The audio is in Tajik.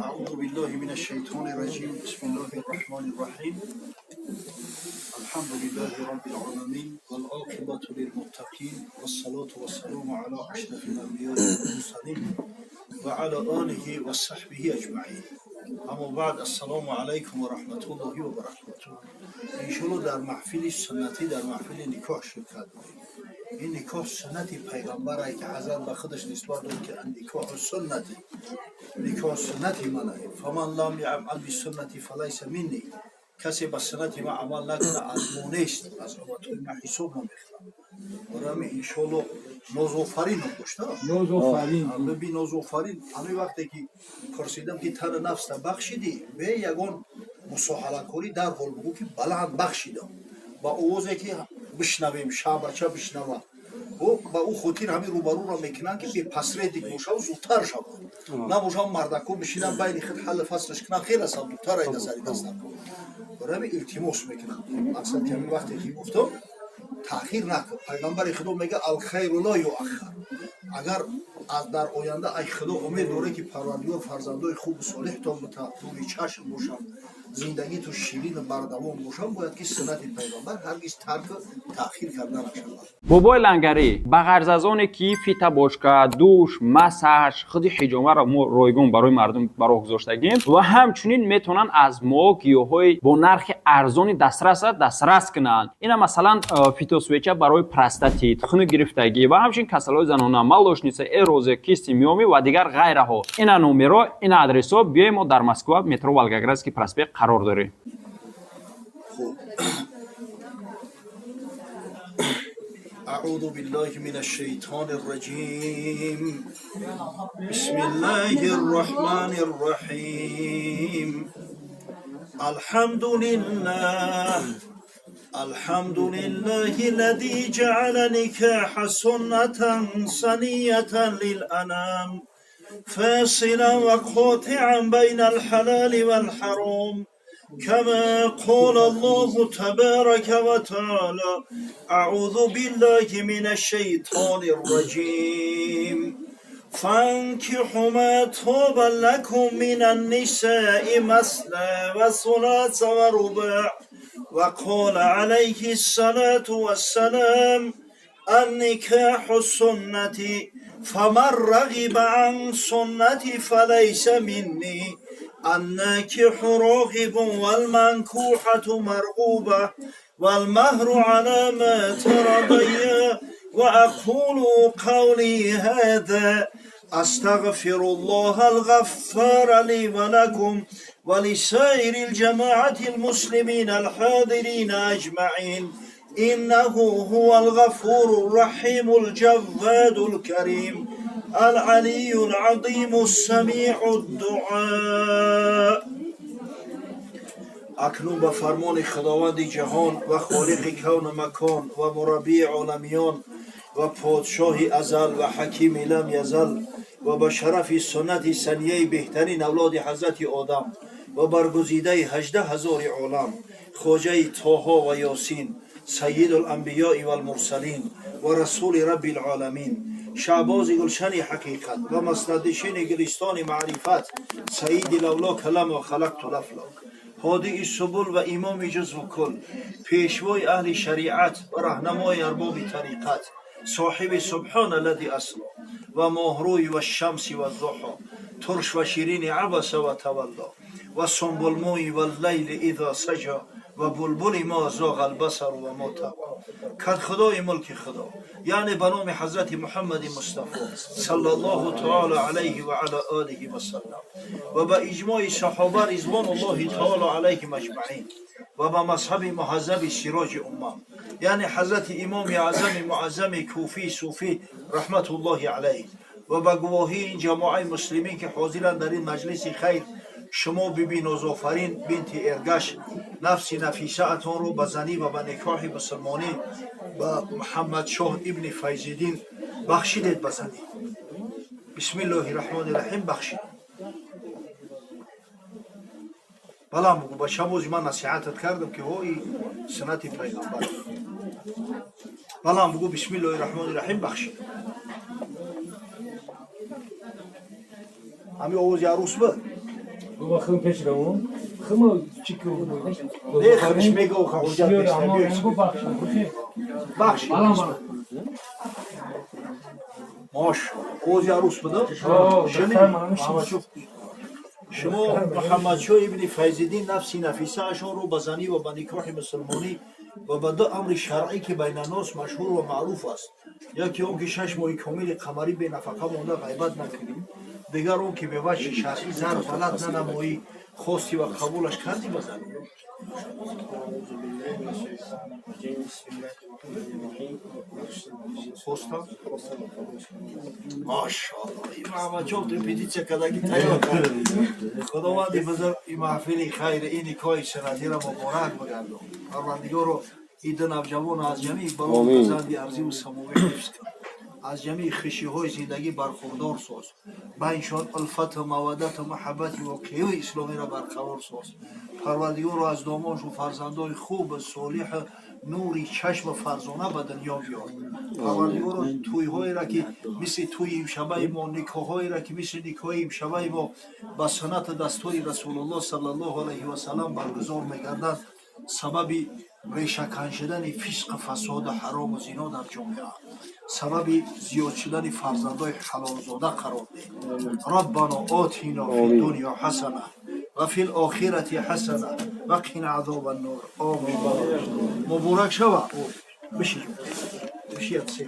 أعوذ بالله من الشيطان الرجيم. بسم الله الرحمن الرحيم. الحمد لله رب العالمين والعاقبة للمتقين والصلاة والسلام على أشرف الأنبياء والمرسلين وعلى آله وصحبه أجمعين. أما بعد، السلام عليكم ورحمة الله وبركاته. إن در محفل سنتی، در محفل نکاح شرکت داریم. این نکاح سنتی پیغمبره که حضرت به خودش نسبت داد که النکاح سنتی، نکاح سنتی منه، فمن لم یعمل بسنتی فلیس منی. کسی به سنتی من عمل نکنه از ما نیست، از امتهای من حساب نمیخواد. برای انشالله نازآفرین هم داشته. نازآفرین. ببین نازآفرین، همین وقتی که پرسیدم که تن نفس بخشیدی، به یگان مساهله کاری در حال بگو که بلند بخشیدم، با آوازی که بشنویم، شبچه بشنوه. ба ӯ хотир ҳамин рӯбарӯро мекунанд, ки бепасредик боша ва зудтар шавад. Набоша, мардако бишинанд, байни худ ҳалли фаслаш кунанд, хеле сабдутар айда сари дастархон. Барои ҳамин илтимос мекунам, мақсад ки ҳамин вақте ки гуфтам, таъхир накун. Пайғамбари Худо мега: алхайру ла юаххар. Агар аз дар оянда ай Худо умед дорӣ, ки Парвардигор фарзандои хубу солеҳтон бита, нури чашм бошанд, зиндагиту ширину бардавом бошанд, бояд ки суннати пайғамбар ҳаргиз тарку таъхир карда нашавад. Бобои Лангарӣ, ба ғарз аз оне ки фитобочка, душ, массаж, худи ҳиҷомаро мо ройгон барои мардум ба роҳ гузоштагим ва ҳамчунин метавонанд аз мо гиёҳҳои бо нархи арзони дастраса дастрас кунанд. Ина масалан, фитосвеча барои простатит, хунугирифтагӣ ва ҳамчунин касалҳои занона, молочница, эрозия, кисти, миомы ва дигар ғайраҳо. Ина номеро, ина адресҳо. Биёем, мо дар Москва, метро Волгоградский проспект қарор дорем. خب، أعوذ بالله من الشيطان الرجيم. بسم الله الرحمن الرحيم. الحمد لله، الحمد لله الذي جعل نكاح سنة سنية للأنام، فاصلا وقاطعا بين الحلال والحرام، كما قال الله تبارك وتعالى: أعوذ بالله من الشيطان الرجيم، فانكحوا ما طاب لكم من النساء مثنى وثلاث ورباع. وقال عليه الصلاة والسلام: النكاح سنتي، فمن رغب عن سنتي فليس مني. الناكح راغب والمنكوحة مرغوبة، والمهر على ما ترضي. وأقول قولي هذا، أستغفر الله الغفار لي ولكم ولسائر الجماعة المسلمين الحاضرين أجمعين، إنه هو الغفور الرحيم الجواد الكريم العلي العظيم السميع الدعاء. اکنون به فرمان خداوند جهان و خالق کون و مکان و مربی عالمیان و پادشاه ازل و حکیم لم یزل و به شرف سنت سنیه بهترین اولاد حضرت آدم و برگزیده 18,000 عالم، خواجه طه و یاسین، سید الانبیاء و المرسلین و رسول رب العالمین، شعباز گلشن حقیقت و مسندشین گلستان معرفت، سید لولاک لما خلقت الافلاک، هادی سبل و امام جزو و کل، پیشوای اهل شریعت و رهنمای ارباب طریقت، صاحب سبحان الذی اسری و ماهروی و الشمس و الضحی، ترش و شیرین عبس و تولا و سنبل موی و اللیل اذا سجا و بلبل ما زاغ البصر و ما طغی، کدخدای ملک خدا، یعنی به نام حضرت محمد مصطفی صلی الله تعالی علیه و علی آله و سلم و به اجماع صحابه رضوان الله تعالی علیهم اجمعین و به مذهب مهذب سراج امه، یعنی حضرت امام اعظم معظم کوفی صوفی رحمت الله علیه، و به گواهی این جماعه مسلمین که حاضرند در این مجلس خیر، شما بیبی نازآفرین بنت ارگش، نفس نفیسه اتون رو به زنی و به نکاح مسلمانی به محمد شاه ابن فیض‌الدین بخشیدید به زنی. بسم الله الرحمن الرحیم. بخشید. بلام بگو بچه، باز من نصیحتت کردم که های سنت پیغمبر. بلام بگو بسم الله الرحمن الرحیم. بخشید. همین آواز عروس بود. Гуфт хим пеш равон. Хим чӣ ки Не, худаш мега, ҳуҷҷат нест. Бахши. Машалло. Ози арӯс буда? Шумо Муҳаммадшоҳ ибни Файзиддин нафси нафисаашонро ба занӣ ва ба никоҳи мусулмонӣ ва ба ду амри шаръӣ, ки байнаннос машҳур ва маъруф аст: яке он ки 6 моҳи комили қамарӣ бенафақа монда ғайбат накунӣ, дигар он ки беваҷҳи шаръӣ зарб ғалат нанамоӣ, хостӣ ва қабулаш кардӣ ба занӣ? أعوذ بالله من الشيطان الرجيم. بسم الله الرحمن الرحيم. Хостам. خواستم و قبولش کردم. Машалло, ин Муҳаммадшоҳ репетитсия кардаги тайёр кард. Худованди бузург ин маҳфили хайр, ин никоҳи суннатиро муборак бигардон. Парвардигоро, ин ду навҷавон аз ҷамии бало Омин. Фарзанди арзиву самовӣ ҳифз кун, аз ҷамии хушиҳои зиндагӣ бархурдор соз, байншон улфату маваддату муҳаббати воқеии исломиро барқарор соз. Парвардигоро, аз домоншу фарзандои хуб, солиҳу нури чашму фарзона ба дунё биёр. Парвардигоро, тӯйҳоеро, ки мисли тӯи имшабаи мо, никоҳҳоеро, ки мисли никоҳи имшабаи мо ба суннату дастури Расулуллоҳ саллаллоҳу алайҳи васаллам баргузор мегарданд, сабаби решакан шудани фисқу фасоду ҳарому зино дар ҷомеа, сабаби зиёд шудани фарзандои ҳалолзода қарор деҳ. ربنا آتنا في الدنيا حسنة وفي الآخرة حسنة وقنا عذاب النار. آمین. مبارک شوه. بشی بشی.